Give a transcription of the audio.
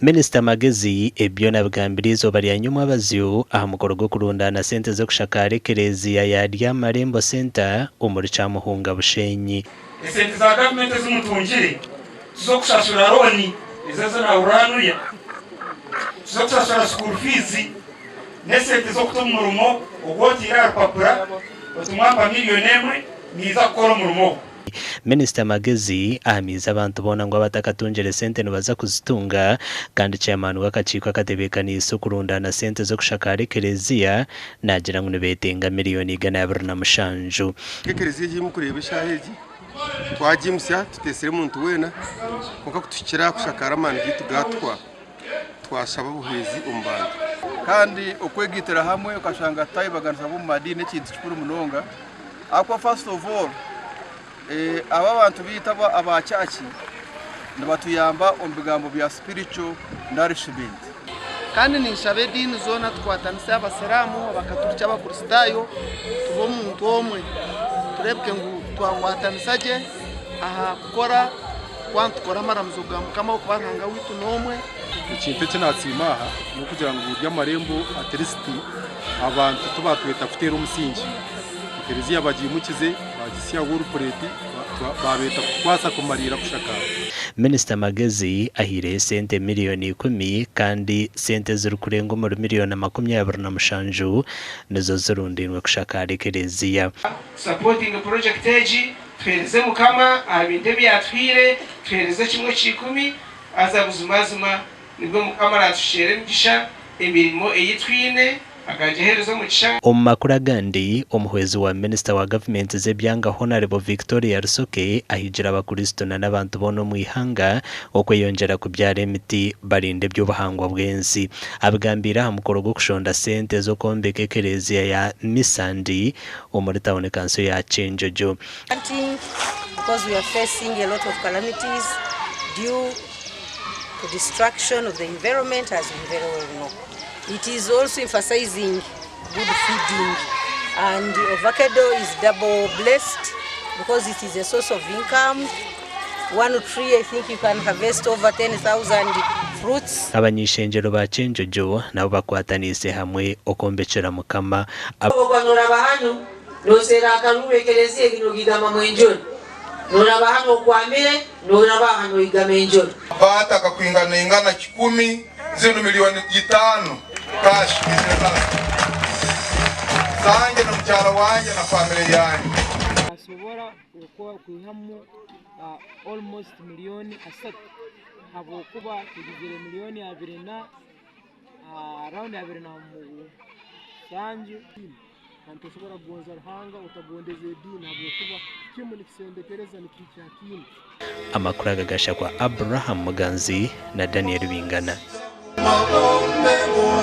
Minisita Magezi ebi byona abigambire eizooba rya nyomwabazyo aha mukoro gw'okurundaana sente z'okushakaara ekereziya ya Ryamarembo Centre omuri Kyamuhunga Bushenyi. Esente za gavumenti ezi mutungire tiz'okushashura looni ezo ezi orahurira, tiz'okushashura school fees, n'esente z'okuta omu murimo ogu otaire aha rupapura oti mwampa miriyoni emwe ninza kukora omurimo ogu. Minisita Magezi ahamiize abantu boona ngu abatakatungire sente nibaza kuzitunga kandi Chairman w'akakiiko akatebeekaniise okurundaana sente z'okushakaara ekereziya naagira ngu nibeetenga miriyoni 207. Ekereziya egi ei murikureeba eshaaha egi twagiimutsya tuteetsire muntu weena kwonka kutuhikire aha kushakaara amaani gaitu gaatuhwa twashaba obuhwezi omu bantu. Kandi okwegaitira hamwe okashanga tutayebaganisa ab'omu madiini n'ekintu kikuru munonga ahabw'okuba first of all aba abantu baitu aba church nibatuyamba omu bigambo bya spiritual nourishment. Kandi ninshaba ediini zoona tukwatanise abasiraamu, abakaturiki, abakristaayo tube omuntu omwe tureebeke ngu twakwatanisa gye aha kukora kuba nitukora amaramizo ga Mukama ahabw'okuba Ruhanga waitu n'omwe. Ekintu eki naatsiima aha n'okugira ngu buri amarembo at least abantu tibaatweta kuteera omusingi. Ekereziya bagiimukize baagitsya wall plate baabeeta kutukwatsa kumariira kushakaara. Minisita Magezi ahaireyo esente miriyoni ikumi kandi sente ezirikurenga omuri miriyoni 27 nizo zirundainwe kushakaara ekereziya. Supporting project egi, tuheereze Mukama aha bintu ebi yaatuhaire, tuheereze kimwe ky'ikumi, haza buzimazima nibwo Mukama araatuhikyeera emigisha, emirimo ei twine akaagiheereza omugisha. Omu makuru agandi, omuhwezi wa minisita wa gavumenti z'ebyanga Honarebo Victoria Rusoke ahigire abakristo na n'abantu boona omu ihanga okweyongyera kubyara emiti barinde eby'obuhangwa bw'ensi. Abigambiire aha mukoro gw'okushonda sente z'okwombeka ekereziya ya Misandi omuri tauni kanso ya Kyenjojo. Planting because we are facing a lot of calamities due to destruction of the environment as we very well know. It is also emphasizing good feeding and avocado is double blessed because it is a source of income. One tree I think you can harvest over 10,000 fruits. Abany'ishengyero ba Kyenjojo nabo bakwataniise hamwe okwombekyera Mukama. Ogwa noraba hanu noseera akaruru ekereziya egi nogigamamu enjoni, noraba hanu okwamire noraba aha noigama enjoni. Amabaati agakwinganaingana kikumi, zinu milioni itaano cash izire zazo zangye na mukyara wangye na family yangye. Nasobora okwihamu almost milioni asatu habwokuba tugizire milioni abiri na around 27. Kandi tosobora kugonza Ruhanga otagondeze ediini habwokuba kimu nikisendekereza nikihikya ha kindi. Amakuru aga gashakwa Abraham Muganzi na Daniel Bingana.